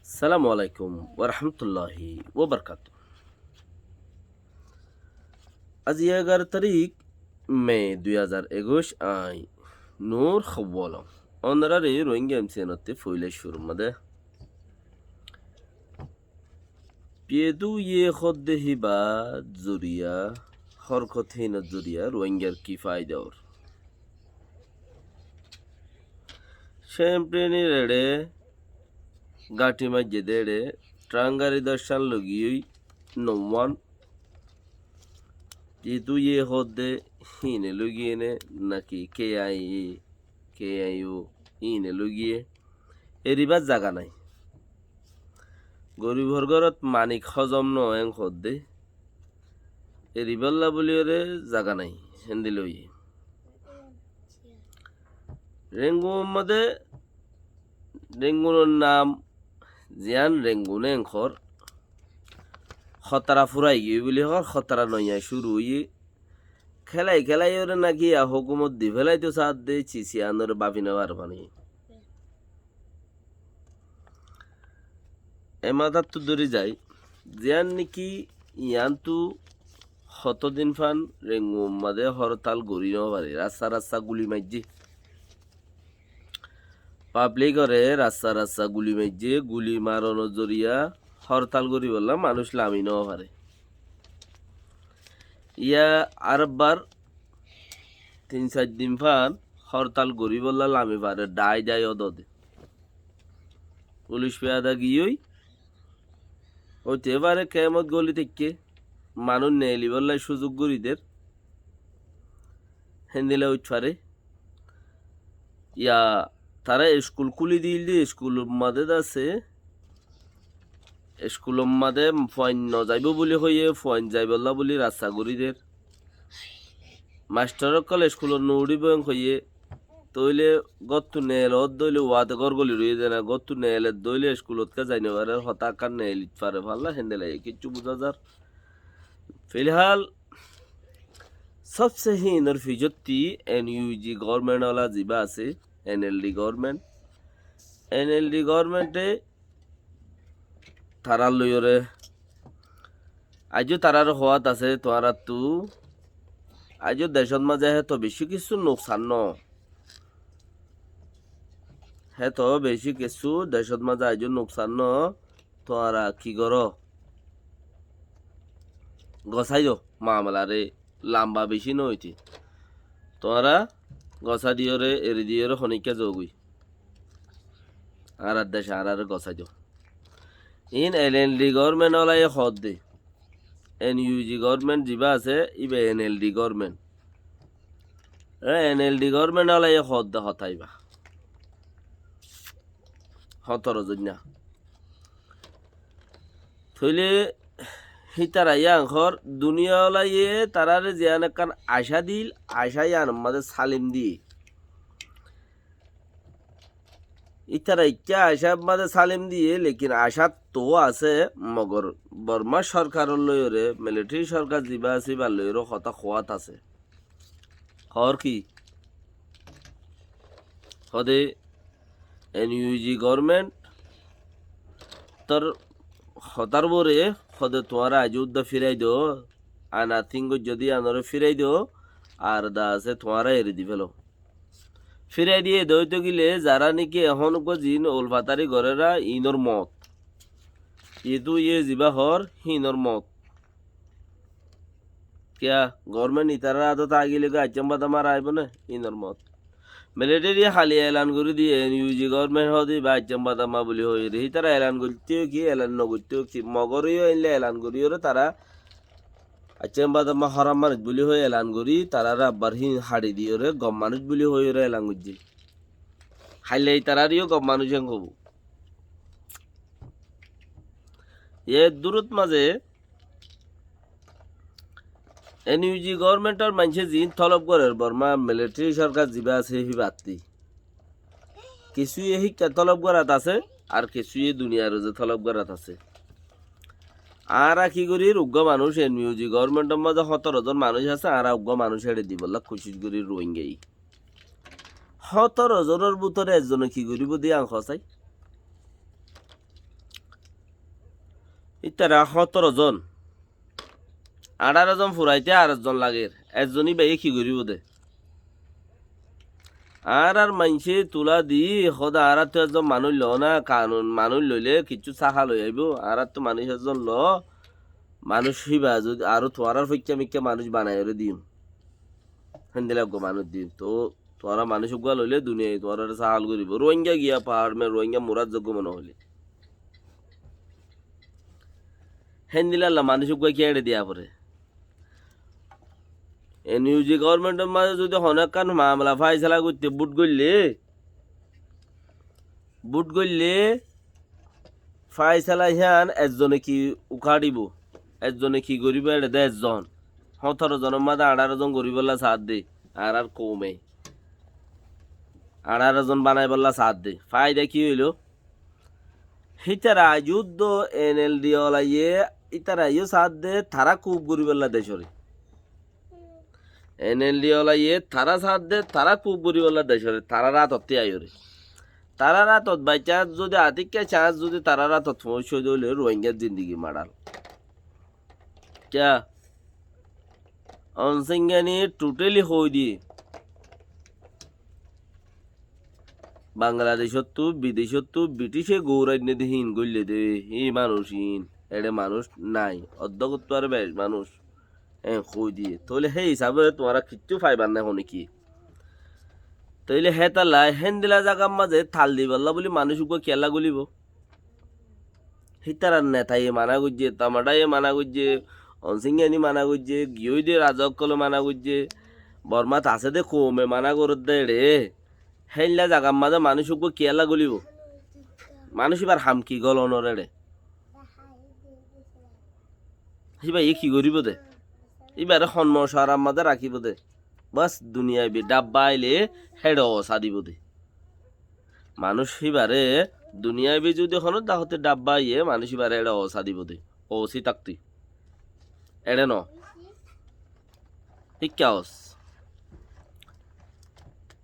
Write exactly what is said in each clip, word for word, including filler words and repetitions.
Assalamu alaikum warahmatulláhi wabarakátuhu. Aijja egaró tarík me dui házar ekuic, añí Nur Hawwalong. Ónoráre Rohingya M C N ottú foila cúrur mazé Piyedu ye hódde híba zoriya, hórkot híinor zoriya Rohingyar ki faida ór? Cempreni reçe gáñthi maijjé dé eçé, trángari doccán logiyói nouwán. Piyedu ye hódde híine logiyé né náki K I A, K I O híine logiyé? Eribár zaga nái. Goribor górot manik hozom no óen hoódde. Eribálla bóliyoré zaga nái. Héndilla óiye. Rengunor mazé, Rengunor nam ziyán Rengun en hoór. Hótara furai giyói bóli hoór, hótara noiya cúru óiye. Kélai kélaiyoré náki ya hókumot di félaito saádde, cis iánoré báfi no fare fani. E matáttu dóri zai, ziyán néki iántu hotodin fán Rengun mazé hórtal gorí no fare, rasta rasta guli maijjé. Pablikóre rasta rasta guli maijjé, guli maronor zoriya hórtal goríbolla manúic lami no fare. Yá arekbar tin sair din fán hórtal goríbolla lami fare, dhái dhái ódode. Pulic fiyada giyói óite fare kemot goli táikke, manúic neelibólla cúzuk gorí der. Héndilla óit fare. Yá tará eskul kúli diyíl de, eskulor mazé de asé, eskulor mazé fuain no zaibó bóli hoiyé, fuain zaibolla bóli rasta gorí der. Mastor ókkol eskulot no uçíbo en hoiyé, tóile górttu neel ódde óile uáte gór goli roiyé de na, górttu neel edde óile eskulot ká zai no fare, hotá ekkán neelit fare falla, héndilla óiye, kiccú buzá zar. Filhál sóbse híinor ficottí N U G government ola zibá asé, N L D government. N L D government e tarár loiyóre, aijjó tarár hoát asé tuáñráttu, aijjó decót mazé héto bicí kessú nuksan no, héto bicí kessú decót mazé aijjó nuksan no, tuáñra ki goró? Gosái do, mamalaré lamba bicí no óite. Tuáñra gosá diyóre, eri diyóre honíkka zogói. Añárar dec añáráre gosái do. Iín N L D government olaye hoódde. N U G government zibá asé, íba N L D government. E N L D government olaye hoódde hotá íba. Hótoro zoinna. Tóile hítara yían hoór, duniya olaye taráre ziyán ekkán acá dil, acá yíanor mazé salim diyé. Ítara ikká acár mazé salim diyé, lekin acáttu asé, mogor Bormá sorkaror loiyóre, militeri sorkar zibá asé, íbar loiyóre hotá hoát asé. Hoór ki? Hode N U G government tor hotár uore hode tuáñra aijjó udda firai do, ana thing goijjó de yíanoré firai do, ar de asé tuáñra eri di félo. Firai diyé de óito gile zará néki ehón uggúa ziín ulfatari gorér iínor moot. Iítu iye zibá hoór híinor moot. Kiyá, gorment itarár adot aigile goi aiccám badam ar aibó né? Híinor moot. Militeri hali elan gorí diyé, N U G gorment hoó de ibá aiccám badam buli hoiyóre. Hítara elan goittóu ki, elan nogoittóu ki, mogoré yó éilla elan goríyoré tará aiccám badam horam manúic buli hoi elan gorí, taráre abbar híin haçi diyoré gom manúic buli hoiyóre elan goijjé. Hailla itaráre yó gom manúic en hoibó. Yé durut mazé N U G gormentor maincé ziín tolob gorér, Bormá militeri sorkar zibá asé híbattí. Kissúye híkka tolob gorát asé, ar kissúye duniyar uzu tolob gorát asé. Añára ki gorír, uggúa manúic N U G gormentor mazé hótoro zon manúic asé, añára uggúa manúic éçe dibolla kucíc gorír Rohingyai. Hótoro zonor bútore ezzone ki goríbo de yián hoó sai? Ítara hótoro zon. Añçáro zon furaité ar zon lager. Ezzon íbaye ki goríbo de? Añárar maincé tulá di, hóde añáráttu ezzon manúic loó na, kanun manúic loilé kiccú sáha loi aibó. Añáráttu manúic ezzon loó, manúic híba zodi aró tuáñrár foikká mikká manúic banaiyóre diyum. Héndilla eggúa manúic diyum. Toóu tuáñra manúic eggúa loilé duniyai tuáñráre sáhal goríbo. Ruáinga giyá pahár me Ruáinga murát zeggúa mone hoilé. Héndilla lla manúic eggúa ki eçe diya foré? En iu ji goórmentor mazé zodi honó ekkán mamela fáisala goitté bút goillé, bút goillé fáisala hían ezzone ki ukáçibo, ezzone ki goríbo eçe de ezzon. Hótoro zonor mazé añçáro zon goríbolla saádde, añárár koume. Añçáro zon banaibólla saádde. Fáida ki óilo? Hítara aijjó dó NLD olaye, ítara aijjó saádde tará kup goríbolla decóre. NLD olaye tará saádde, tará kup goríbolla decóre, tarár átottí aiyóre. Tarár átot by chance zodi atikká chance zodi tarár átot foóñsoi dé óile Ruáingar zindigi maçal. Kiyá? Onsingáni totally hoói diyé. Bangladecóttu, bidecóttu, Britíce goórai né dé híin goillé dé, hí manúic híin, eçé manúic nái, oddókottú aró bec manúic. Eén hoói diyé. Tóile hé hísabe tuáñra kiccú faibar nái honé ki? Tóile hétalla héndilla zagar mazé tal dibolla buli manúic uggúa kiyólla gulibó? Hítarar netaye mana goijjé, Tamaçaye mana goijjé, Onsingáni mana goijjé, giyói de raza ókkole mana goijjé, Bormát asé dé koume mana gorédde eçé. Héilla zagar mazé manúic uggúa kiyólla gulibó? Manúic íbar ham ki golonor eçé? Híbaye ki goríbo de? Íbare hon mocuwarar mazé rakíbo de? Bas, duniyaibi dhabba aile héçe osa dibo de. Manúic híbare duniyaibi zudi honó dahote dhabba aiye, manúic híbare éçe osa dibo de. Osi taktí. Éçe no. Híkka os.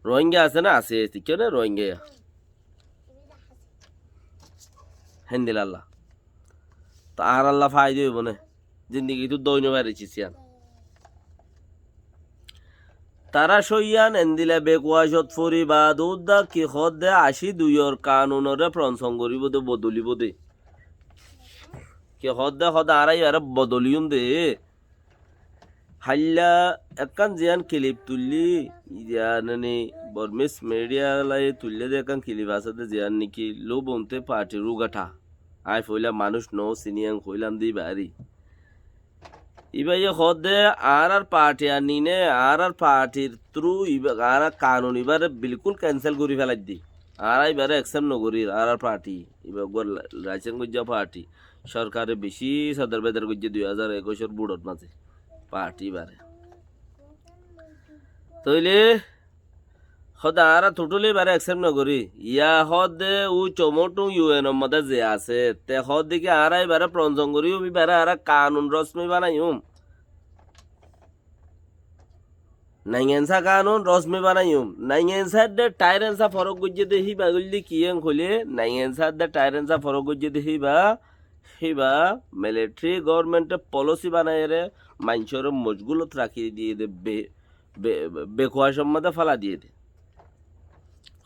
Rohingya asé na? Asé. Tikkó ne Rohingya ya. Héndilla. Tóu añáralla faida óibo né? Zindigitú dói no fari cis yián. Tará cóiyan endilla bekuwacot fori baade údda ki hoódde ací duiyor kanunoré froncon goríbo dé, bodolíbo dé. Ki hoódde, hoódde añára ibare bodoliyúm dé. Háilla ekkán ziyán kilip tuillí, ziyán nani Bormis midiya lai tuillé dé ekkán kilip asé dé ziyán niki lub onte partir ugatha. Aññí foóila manúic noó, siní aññí hoóilam dé íba ari. Íbaye hoódde añárár parti ar niné, añárár partir tru íba, añárár kanun íbaré bilkúl kensel gorí felaidde. Añára íbaré eksep nogorír, añárár parti. Íba uggwá la-, laisens goijjá parti. Sorkare bicí sodor bedor goijjé dui házar ekucor buçot mazé. Parti íbaré. Tóile hoódde añára tutuli íbaré eksep nogorí. Yá hoódde u Comottung yu en or modé ze asé, te hoódde ki añára íbaré froncon goríyum, íbaré añára kanun rosmi banaiyum. Naingensa kanun rosmi banaiyum. Naingensa edde tairensa forok goijjé dé híba goillé ki en hoilé, naingensa edde tairensa forok goijjé dé híba, híba militari gormente polosi banaiyére maincóre mocgulot rakí diyé dé be-, be-, bekuwacor modé fela diyé dé.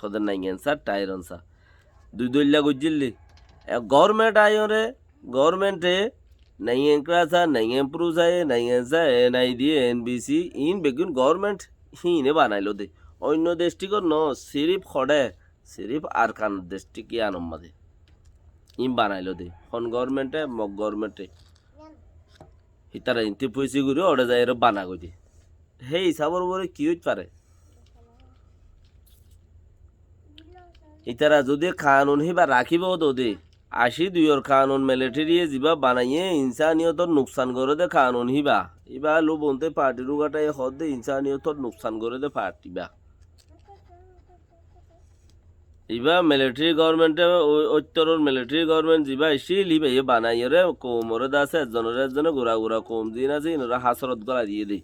Hoódde naingensa, tairensa. Dui dóilla goijjíl dé. E gorment aiyóre, gormente naingen krasa, naingen prusaye, naingensa, en ai di, en bi si, iín beggún gorment híine banailó dé. Oinno destikkor noó, sirif hoçé, sirif Arkan destik yíanor mazé. Iín banailó dé. Hon gormente, Mog gormente. Hítara iíntú fuisi gorí oçé zaiyóre bana goi dé. Hé hísabor uore ki óit fare? Ítara zudi kanun híba rakíbo dóde, ací duiyor kanun militariye zibá banaiyé insaniyotor nuksan goré dé kanun híba. Íba lub onte partir ugathaye hoódde insaniyotor nuksan goré dé parti íba. Íba militari gormente, ói-, óittoror militari gorment zibá accíl, íbaye banaiyóre koumoré dase, ezzonoré ezzone gura gura koum ziín asé, iínoré hásrot gólai diyé dé.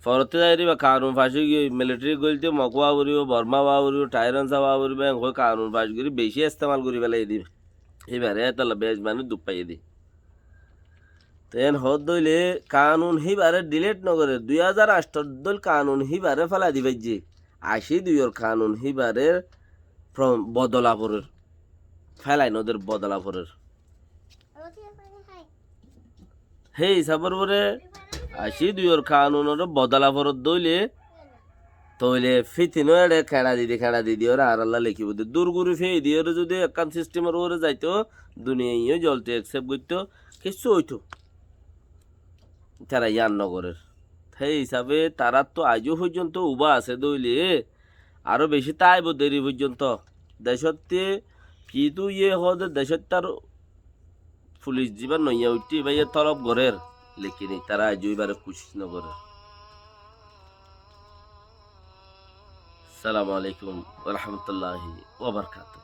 Forottí zaiyóre íba kanun fac óigiyoi, militari gólitte Mog ówa foribó, Borma ówa foribó, Tairensa ówa foribó, en hoi kanun fac gorí beci estemal gorí félai dé íba. Híbare etolla bec manúic duk faiyé dé. Te en hoódde óile kanun híbare delete nogorér. Dui házar añctho dóil kanun híbare félai di faijjé. Ací duiyor kanun híbare from bodola forer. Félai noder, bodola forer. Hé hísabor uore ací duiyor kanunore bodola forer dóile, tóile fítino eçe keñça didi, keñça didi óre añárálla lekíbo dé. Dur guri fei di óre zudi ekkán sistemor uore zaito, duniyaiye zolti eksep goitto, kessú óito. Tará yián nogorér. Hé hísabe taráttu aijó foijjonto uba asé dóile, aró beci táibo deri foijjonto. Decótte kitu iye hoóde decóttar fulic zibá noiya uiththé, ibáye tolob gorér, lekin itará aijó ibáre kucíc nogorér. Assalamu alaikum wa rahmatullahi wa barakatuh.